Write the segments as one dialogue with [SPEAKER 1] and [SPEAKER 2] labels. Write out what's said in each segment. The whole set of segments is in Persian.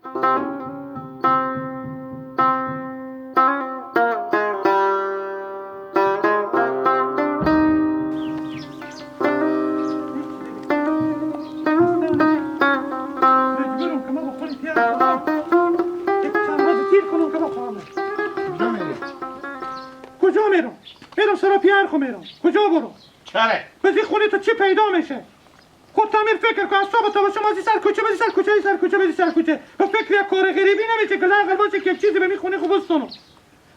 [SPEAKER 1] کجا میرم؟ میرم سرا پیر خو میرم. کجا برو؟
[SPEAKER 2] چرا؟
[SPEAKER 1] بزی خونه تو چی پیدا میشه؟ خود تعمیر فکر کن از صبح تا شما از سر کوچه بزی سر کوچه سر کوچه بزی سر کوچه. به فکر یک کار غریبی نمیشه که لااقل باشه که یک چیزی به می خونه خو بستونم.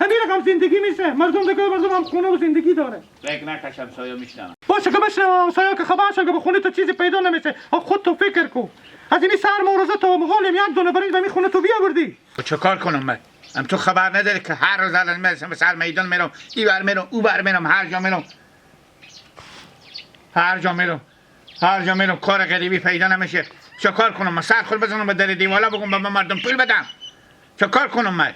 [SPEAKER 1] همین رقم زندگی میشه. مردم دیگه مردم هم خونه و زندگی داره.
[SPEAKER 2] فکر نکشم سایه میشنم.
[SPEAKER 1] باشه که بشنوم سایه که خبر شد که به خونه تو چیزی پیدا نمیشه. خود تو فکر کن. از این سر مورزه تو حالم یک دونه برنج به می خونه تو بیاوردی.
[SPEAKER 2] چه کار کنم من؟ ام تو خبر نداری که هر روز الان میرسم به سر میدان میرم، این ور میرم، او ور میرم، هر جا میرم. هر جا میرم. هر جا میرم کار غریبی پیدا نمیشه. چه کار کنم؟ من سر خود بزنم به در دیوالا بگم به مردم پول بدم. چه کار کنم من؟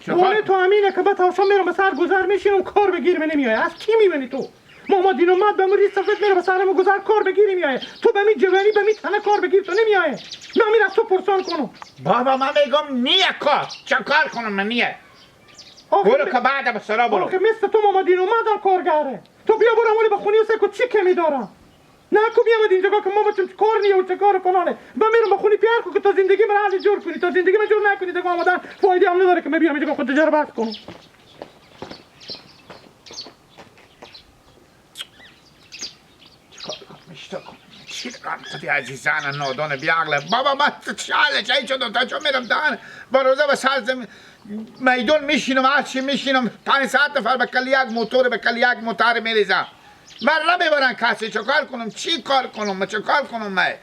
[SPEAKER 1] خونه تو امینه که بعد تاشم میرم به سر گذر میشینم کار به گیر من نمیای. از کی میبینی تو؟ ماما دین اومد به موری سفید میره به سرم گذر کار به گیر میای. تو به می جوانی به می تنه کار به گیر تو نمیای. من میرم تو پرسان کنم.
[SPEAKER 2] بابا من میگم نیه کار. چه کار کنم من نیه؟ برو که بعد به سرا برو.
[SPEAKER 1] آخه مثل تو ماما دین اومدم کارگره. تو بیا برو مولی به خونه سکو چی کمی دارم؟ نه کو بیامد اینجا که ماما چون کار نیه و چه کار کنانه. من میرم به خونه پیار کو که تا زندگی من حال جور کنی. تا زندگی من جور نکنی دیگه آمدن فایده هم نداره که من بیام اینجا خود تجربه کنم.
[SPEAKER 2] چی رقم عزیزان نادان بیعقل بابا من چاله چای شدم تا چون میرم دهن با روزه به سر میدون میشینم هرچی میشینم 500 نفر به کل یک موتور به کل یک موتور میریزم من نمیبرن کسی. چه کار کنم؟ چی کار کنم؟ من چه کار کنم من؟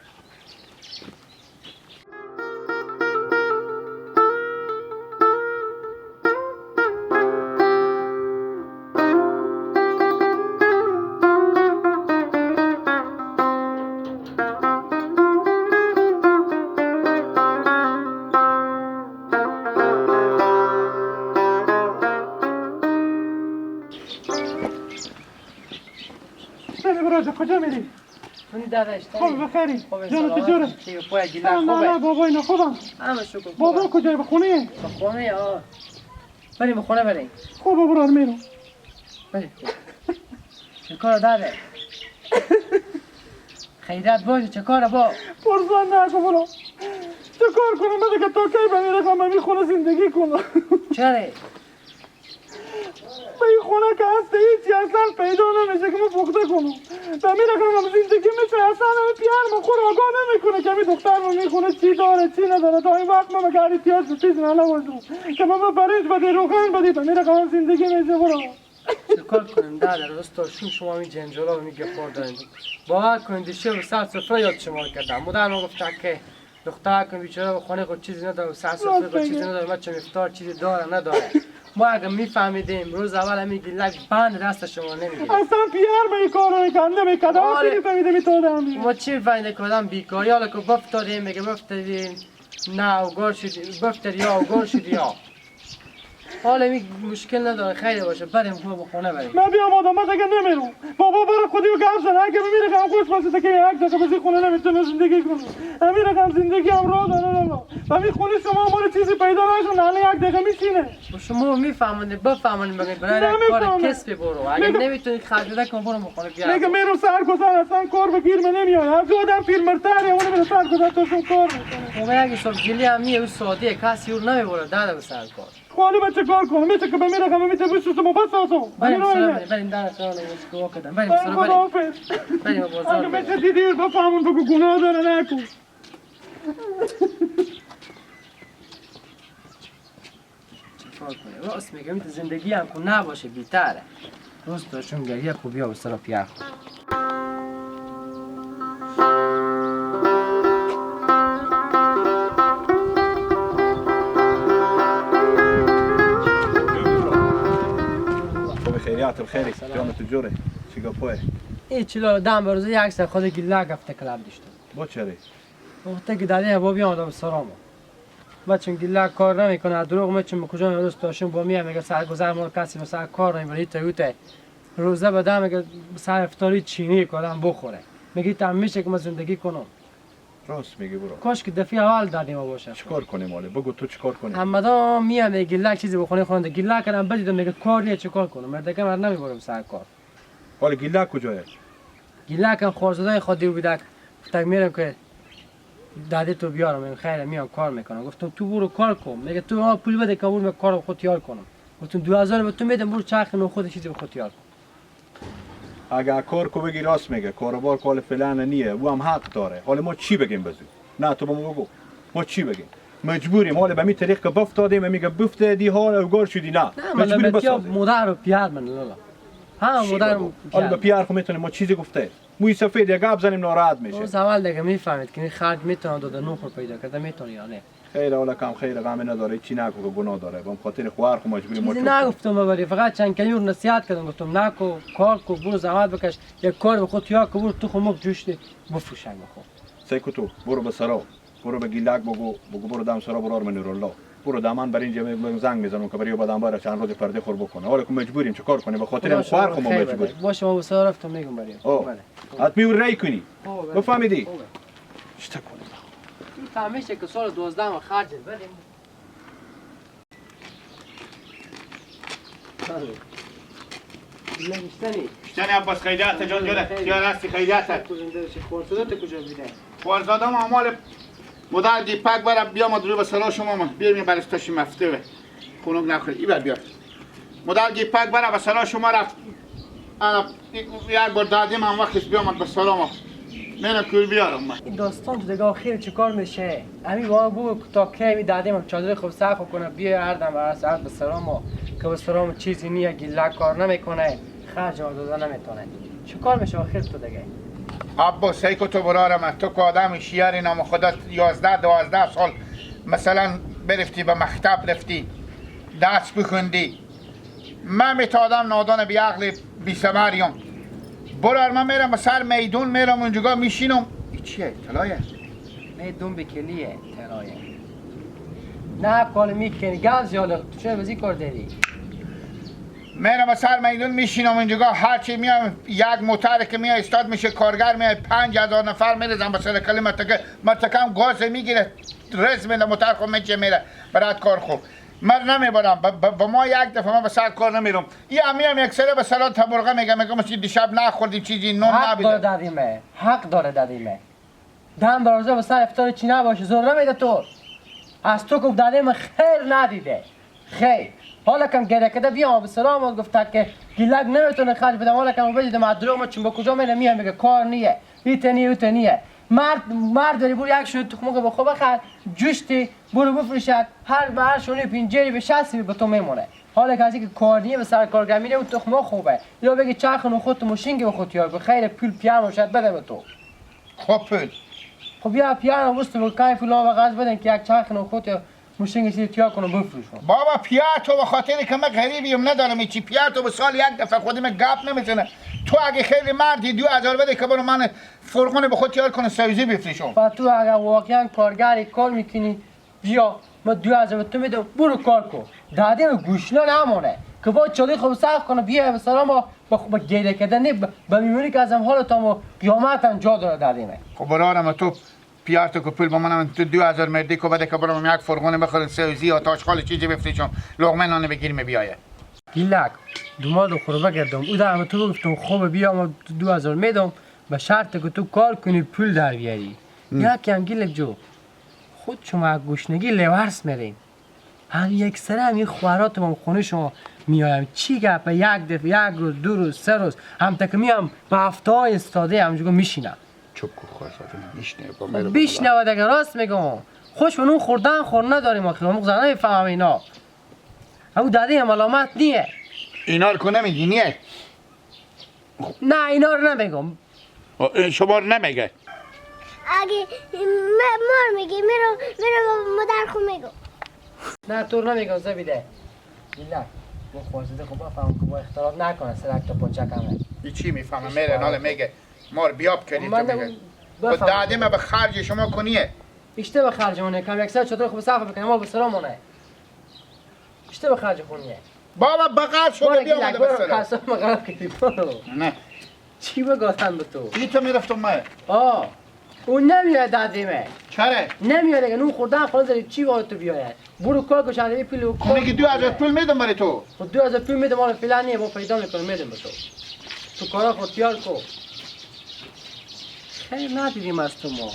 [SPEAKER 1] کجا میری؟
[SPEAKER 3] خوب
[SPEAKER 1] بخیری. جان تو جوره؟ نه نه بابا اینا خوبم.
[SPEAKER 3] همه شکر.
[SPEAKER 1] بابا کجا؟ به خونه؟
[SPEAKER 3] به خونه آه. بریم به خونه بریم.
[SPEAKER 1] خوب برو میرم.
[SPEAKER 3] بریم. چه کار داره؟ خیرات باشه چه کار با؟
[SPEAKER 1] پرسان نکن برو. چه کار کنم؟ من که تا کی بمیرم من خونه زندگی کنم.
[SPEAKER 3] چرا؟
[SPEAKER 1] به این خونه که هست هیچی اصلا پیدا نمیشه که من پخته کنم. بمیره کنم زندگی میشه اصلا همه پیار من خور آگاه نمیکنه که همین دختر من میخونه چی داره چی نداره. تا این وقت من مگه احتیاج به چیز نباشم که من برنج بده روغن بده. بمیره کنم زندگی میشه برو.
[SPEAKER 3] چه کار کنیم داده روز تا شون شما می جنجالا میگه خوردن. باور کنید دیشب سر سفره یاد شما کردم. مادر ما گفت که دختر کن بیچاره به خانه خود چیزی نداره و سر سفره خود چیزی نداره. من چه افطار چیزی داره نداره. ما اگه میفهمیدیم روز اول همین گلک بند دست شما نمیگیریم.
[SPEAKER 1] اصلا پیر من این کارو میکنم نمیکردم. آره. میفهمیدم میتادم.
[SPEAKER 3] ما چی فهمیده که آدم بیکاری حالا که بفتادیم میگه بفتادیم نه اوگار شدی بفتادی یا اوگار شدی یا حالا می مشکل نداره خیلی باشه بریم خب به خونه بریم.
[SPEAKER 1] من بیام آدم من دیگه نمیرم. بابا برو خودی و گم زن. اگه بمیره غم خوش باشه که یک دقیقه بزی خونه نمیتونه زندگی کنه. همین رقم زندگی هم راه داره نه. همین خونه شما مال چیزی پیدا نشون الان یک دقیقه میشینه.
[SPEAKER 3] شما میفهمونید بفهمونید بگید برای کار کسب برو. اگه نمیتونید خرج بده کن برو خونه بیا.
[SPEAKER 1] میگه میرم سر گذر اصلا کار به گیر من نمیاد. از آدم پیر مرتره اون میره سر گذر تو کار میکنه.
[SPEAKER 3] خب اگه صبح گلی هم میه او ساده کسی اون نمیبره داده به سر کار.
[SPEAKER 1] خالی بچه کار کنم میشه که بمیره غم میشه بسوسم و بسازم.
[SPEAKER 3] بریم سرا بریم در سرا نمیشه که کردم. بریم سرا بریم. بریم بازار.
[SPEAKER 1] اگه بچه دیدی بفهمون بگو گناه داره نکن.
[SPEAKER 3] چه کار کنه؟ راست میگم زندگی هم کن نباشه بی‌تره. روز تاشون گریه خوبی ها به سرا پیار.
[SPEAKER 4] خیریات الخيري جانة الجوري چی گپوه
[SPEAKER 3] ای چلو دم بروز یک سر خود گله گفته کلاب داشتم
[SPEAKER 4] با چری
[SPEAKER 3] وقتی که داده با بیام آدم سرامو ما چون گله کار نمیکنه دروغ ما چون کجا روز تاشون با میام میگه سر گذر مال کسی مثلا کار نمیبره تا یوته روزه بدم میگه سر افطاری چینی کردم بخوره میگه تا میشه که ما زندگی کنم.
[SPEAKER 4] راست میگی برو.
[SPEAKER 3] کاش که دفعه اول دادیم باشه.
[SPEAKER 4] چیکار کنیم حالا؟ بگو تو چیکار کنیم؟
[SPEAKER 3] همدان میام گله چیزی بخونه خونده گله کردم بدیدم میگه کار نیه چیکار کنم؟ مردکم هر نمیبرم سر کار.
[SPEAKER 4] حالا گله کجایه؟
[SPEAKER 3] گله کم خورزادای خود دیو بیدک. گفتم میرم که داده تو بیارم من خیر میام کار میکنم. گفتم تو برو کار کن. میگه تو ما پول بده که برو کارو خود یار کنم. گفتم 2000 به تو میدم برو چرخ نو خود چیزی به خود یار کن.
[SPEAKER 4] اگه کار کو بگی راست میگه کاروبار کال فلان نیه او هم حق داره. حالا ما چی بگیم بزو؟ نه تو به ما بگو ما چی بگیم؟ مجبوریم حالا به می طریق که بفتادیم میگه بفتادی حالا اوگار شدی. نه مجبوریم بسازیم.
[SPEAKER 3] مادر و پیار من لالا ها مادر
[SPEAKER 4] حالا به پیار خو میتونه ما چیزی گفته موی سفید یک گپ زنیم ناراحت میشه.
[SPEAKER 3] روز اول دیگه میفهمید که این خرج میتونه داده نو خور پیدا کرده میتونه یا نه.
[SPEAKER 4] خیر حالا کم خیر غم نداره چی نگو که گناه داره. با خاطر خوار خو مجبوریم ما
[SPEAKER 3] چیزی نگفتم ببری فقط چند کلمه نصیحت کردم. گفتم نکو کار کو برو زحمت بکش یک کار به خود یا کو برو تو خمک جوشت بفروشن بخو.
[SPEAKER 4] سیکو تو برو به سرا برو به گیلک بگو بگو برو دم سرا برو من نورالله برو دامن بر اینجا زنگ میزنم که برای بعدم بار چند روز پرده خور بکنه. حالا که مجبوریم چیکار کنیم؟ به خاطر خوار خو ما مجبوریم.
[SPEAKER 3] باشه ما به سرا رفتم میگم بریم.
[SPEAKER 4] بله حتمی ری کنی بفهمیدی چه کنیم؟
[SPEAKER 3] تو همیشه که سال 12 ما خرج بدیم.
[SPEAKER 2] شتنی عباس خیریت جان جان یا راستی خیریت
[SPEAKER 3] خورزاده تو کجا بیده؟
[SPEAKER 2] خورزاده ما مال مدر دیپک برم بیام رو به سرا شما ما بیام برستاش مفته خونک نخوری ای بر بیار مدر دیپک برم به سرا شما رفت انا یک بار دادیم هم وقتش بیام به سرا ما من کور بیارم. من
[SPEAKER 3] این داستان تو دیگه آخر چیکار میشه؟ همین با بگو تا کی می دادیم هم چادر خوب سرخ کنه بیا هر دم برس به سرا ما که به سرا ما چیزی نیه گله کار نمیکنه خرج ما داده نمیتونه چیکار میشه آخر تو دیگه؟
[SPEAKER 2] عباس ای که تو برارم تو که آدم شیاری نام خدا 11 12 سال مثلا برفتی به مکتب رفتی درس بخوندی. من می تا آدم نادان بی عقل بی ثمریم. برار من میرم به سر میدون میرم اونجا میشینم. این چیه؟ طلایه؟
[SPEAKER 3] میدون بکلیه طلایه. نه کال میکنی گاز یاله تو چه بزی کار داری؟
[SPEAKER 2] میرم به سر میدون میشینم اونجا هرچی میام یک موتر که میاد استاد میشه کارگر میاد 5000 نفر میرزن به سر کلی مرتکم گاز میگیره رز میده موتر خود میچه میره برات کار خوب. من نمیبرم با ما یک دفعه من به سر کار نمیرم. یه هم یک سره به سرا تبرقه میگم میگم دیشب نخوردیم چیزی نون
[SPEAKER 3] حق
[SPEAKER 2] نبیده.
[SPEAKER 3] داره دادیمه حق داره دادیمه دم برازه به سر افطار چی نباشه زور نمیده تو از تو که دادیم خیر ندیده خیر. حالا کم گره کده بیام به سلام گفت که گیلک نمیتونه خرج بده. حالا کم بدیدم از دروغ ما چون با کجا میره میام میگه کار نیه ایتنی اوتنیه. مرد داری برو یک شونه تخمه به خود بخر جوشتی برو بفروشد هر شونه پنجری به 60 به تو میمونه. حالا کسی که کار نیه به سر کارگر میره اون تخمه خوبه یا بگی چرخ نو خودت ماشین به خود یار خیر پول پیار شد بده به تو.
[SPEAKER 2] خب پول
[SPEAKER 3] خب یا پیار وست به کای پول و قرض بدن که یک چرخ نو خودت ماشین چیزی تیار کنم بفروشم.
[SPEAKER 2] بابا پیار تو به خاطر که من غریبیم ندارم چی پیار تو به سال یک دفعه خودم گپ نمیزنه. تو اگه خیلی مردی 2000 بده که برو من فرقونه به خود تیار کنه سوزی بفروشم.
[SPEAKER 3] با تو اگه واقعا کارگری کار میکنی بیا ما 2000 به تو میدم برو کار کن. دادیم گوشنا نمونه که با چالی خوب صرف کنه بیا به سلام با گیره کردن به میمونی که ازم حال تا قیامت هم جا داره دادیمه.
[SPEAKER 2] خب برارم تو پیار تو که پول با منم تو 2000 مردی که بده که برم یک فرقونه بخورم سوزی یا تاشخال چیزی بفروشم لقمه نان بگیریم بیایه.
[SPEAKER 3] گیلک دوماد خوربه کردم او در تو گفتم خوب بیا ما 2000 میدم به شرط که تو کار کنی پول در بیاری. یکی هم گیلک جو خود شما گوشنگی لورس میریم هم یک سره هم این خوارات ما خونه شما میایم چی گپ یک دفعه یک روز دو روز سه روز هم تک میام به هفته های استاده همجوری میشینم.
[SPEAKER 2] چوب کو خواستم میشنه با
[SPEAKER 3] بیشنوه دیگه راست میگم خوش به نون خوردن خور نداریم آخه ما زنه نمیفهمم اینا. او داده هم علامت نیه.
[SPEAKER 2] اینا رو که نمیگی نیه؟
[SPEAKER 3] نه اینا رو نمیگم.
[SPEAKER 2] شما رو نمیگه.
[SPEAKER 5] اگه مار میگی میرم مادر خو میگم.
[SPEAKER 3] نه تو رو نمیگم زبیده. گیلک ما خوازده خب بفهم که با اختلاط نکنه سرک تا پاچکمه.
[SPEAKER 2] ای چی میفهمه میره ناله میگه مار بیاب کردی تو میگه. با دادیم به خرج شما کنیه.
[SPEAKER 3] بیشتر به خرج مونه کم یک سر چطور خوب صرف بکنه ما به سلام بیشتر به خرج خونیه.
[SPEAKER 2] بابا بغل شده بیا اومده به سلام.
[SPEAKER 3] قسم غلط کردی برو.
[SPEAKER 2] نه.
[SPEAKER 3] چی بگم به تو؟
[SPEAKER 2] ای تو میرفتم من.
[SPEAKER 3] آه. اون نمیاد دادیمه.
[SPEAKER 2] چرا؟
[SPEAKER 3] نمیاد دیگه نون خوردن خونه داری چی وارد تو بیاید؟ برو کار کن پول
[SPEAKER 2] خونه که 2000 پول میدم برای تو.
[SPEAKER 3] خب 2000 پول میدم مال فلان نیه، ما پیدا میکنم میدم به تو. تو کارا خود تیار کو. خیر ندیدیم از تو ما.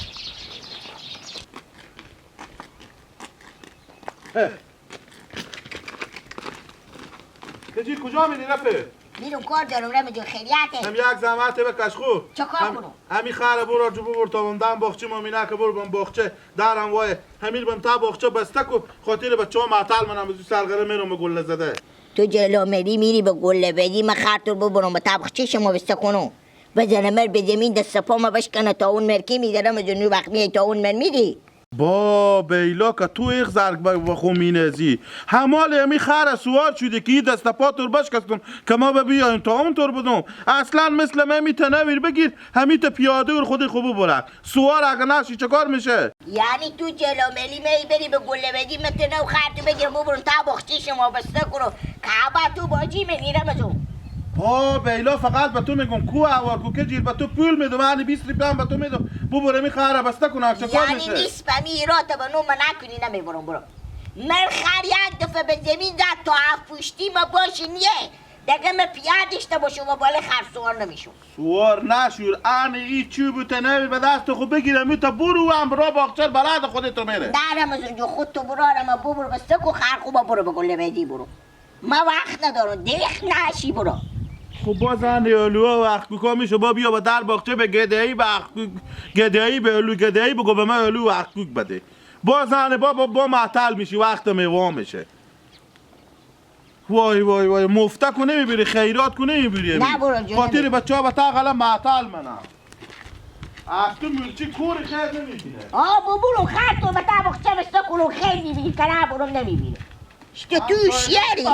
[SPEAKER 6] کجی کجا میری رفه؟
[SPEAKER 7] میرم کار دارم رمضان خیریته.
[SPEAKER 6] هم یک زحمت بکش خو.
[SPEAKER 7] چه کار کنم؟
[SPEAKER 6] همی خره برو جو ببر تا دم باغچه ما مینه که برو بم باغچه درم وای همین بم تا باغچه بسته کو خاطر بچه‌ها معطل منم بزو سرغره میرم به گله زده.
[SPEAKER 7] تو جلو میری میری به گله بدی من خرتور ببرم به طبخچه شما بسته کنم. بزنه مر به زمین دست پا بشکنه تا اون مرکی میدارم از اون وقت میای تا اون من میری.
[SPEAKER 6] با بیلا که تو ایخ زرگ با خمینزی همال امی خر سوار شده که ای دست پا تور بشکستون که ما بیایم تا اون تور بدم. اصلا مثل من می تنویر بگیر همی تا پیاده ور خودی خوب برد سوار اگه نشی چه کار میشه؟
[SPEAKER 7] یعنی تو جلو ملی می بری به گله بدی متنو خر تو بگیر ببرم تا بخچه شما بسته کنم کعبه تو باجی میرم از اون.
[SPEAKER 6] ها بیلا فقط به تو میگم کو هوار کو که جیر به تو پول میدم من 20 ریال به تو میدم ببر می خره بسته کن چه کار میشه؟
[SPEAKER 7] یعنی نیست به میرات به نو من نکنی نمیبرم برو. من خر یک دفعه به زمین زد تا هفت پشتی ما باشه نیه دیگه من پیادش باشم و بالا خر سوار نمیشم.
[SPEAKER 6] سوار نشور ان ای چوب تنوی به دست خود بگیرم تا برو هم برا باغچه بلد خودت میره.
[SPEAKER 7] درم از اونجا خود تو برو ما ببر بسته کو خر خوبا برو به گله بدی برو. ما وقت ندارم دیخ نشی برو.
[SPEAKER 6] خب باز الو وقت کو میشه با بیا با در باغچه به گدایی به گدایی به الو گدایی بگو به من الو وقت کوک بده. باز بابا با معطل میشی وقت میوام میشه. وای وای وای مفته کو نمیبری خیرات کو نمیبری.
[SPEAKER 7] نه برو جون
[SPEAKER 6] خاطر بچه‌ها به تا معطل منم. از تو مرچی کور خیر نمیبینه.
[SPEAKER 7] آ برو خر تو به تا باغچه بسته کنو خیر میبینی که نه برو نمیبینی. تو شیری.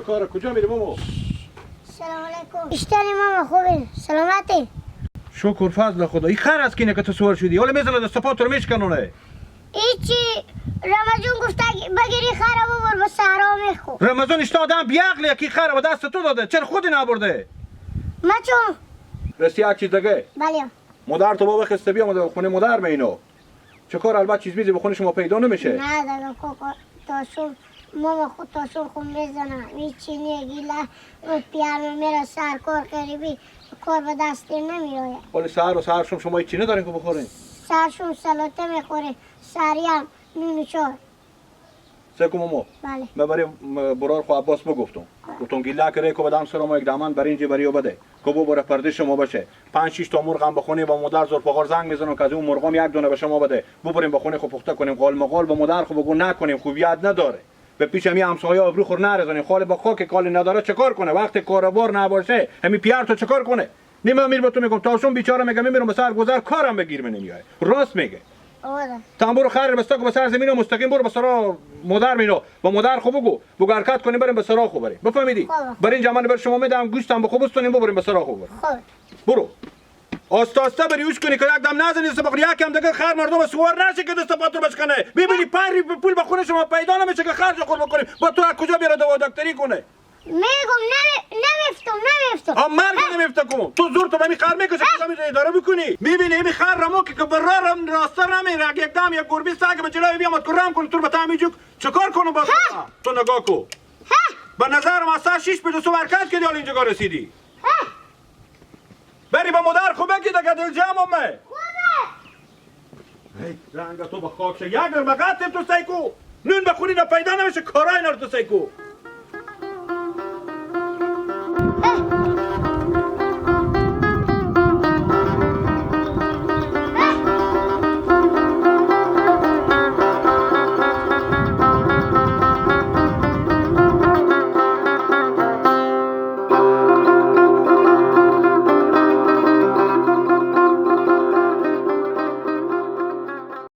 [SPEAKER 4] کار کجا میری مامو؟
[SPEAKER 5] سلام علیکم. اشتری ماما خوبی؟ سلامتی؟
[SPEAKER 4] شکر فضل خدا. این خر از کینه که تو سوار شدی؟ حالا میزنه دست پا تو رو میشکنونه.
[SPEAKER 5] هیچی رمضان گفت بگیری خر ببر به صحرا میخو.
[SPEAKER 4] رمضان اشتا آدم بیعقل یکی خر به دست تو داده چرا خودی نبرده؟
[SPEAKER 5] ما چون
[SPEAKER 4] رسی یک چیز دیگه.
[SPEAKER 5] بله.
[SPEAKER 4] مادر تو بابا خسته بیا مادر خونه مادر می اینو. چه کار البته چیز میزی به خونه شما پیدا نمیشه.
[SPEAKER 5] نه دیگه کوکو تا شو ماما خود تاشون خون میزنم هیچی نیه گیله پیار میره سر کار قریبی کار به دستی نمیآید.
[SPEAKER 4] ولی سهر و سهرشون شما هیچی ندارین که بخورین؟
[SPEAKER 5] سرشون سلاته میخوره سریم نون و چای.
[SPEAKER 4] سکو ماما.
[SPEAKER 5] بله.
[SPEAKER 4] من برای برار خو عباس بگفتم گفتم گیله که ریکو بدم سر ما یک دامن برنج بریو بده که ببره پرده شما باشه 5 6 تا مرغ هم بخونه با مادر زرفقار زنگ میزنم که از اون مرغام یک دونه به شما بده ببریم بخونه خو پخته کنیم قال مقال با مادر خو بگو نکنیم خوبیت نداره به پیش همی همسایه آبرو خور نرزانیم خاله با خاک کالی نداره چه کار کنه وقت کاروبار نباشه همی پیار تو چه کار کنه؟ نیمه میر با تو میگم تاشون بیچاره میگم میرم به سر گذر کارم بگیر من نمیای راست میگه. تام برو خر بستا کو به سر زمین مستقیم برو به سرا مادر مینو با مادر خو بگو بگو حرکت کنیم بریم به سرا خو بریم بفهمیدی؟ برین جمان بر شما میدم گوشتم به خوب بستونیم ببریم به سرا خو بریم. برو آستا آستا بری اوش کنی که یک دم نزنی دست بخوری یکم دیگه خر مردم سوار نشه که دست پاتو بشکنه ببینی پری پول به خونه شما پیدا نمیشه که خرج خور بکنیم با تو از کجا بیاره دوا دکتری کنه؟
[SPEAKER 5] میگم نمیفتم نمیفتم.
[SPEAKER 4] آ مرگ نمیفتم کن تو زور تو به خر میکشه کجا میره اداره بکنی میبینی این خر رمو که به راه رم راستا نمیره یک دم یک گربه سگ به جلوی بیامد که رم کنه تو به تعمیجوک چیکار کنم با تو نگاه کو به نظرم از ساعت 6 به صبح حرکت کردی حالا اینجا رسیدی. بری با مادر خوب بگی دیگه دل جمع امه. خوبه. رنگ تو به خاک شه یک در بغتیم تو سیکو نون بخوری نه پیدا نمیشه کارای اینا رو تو سیکو.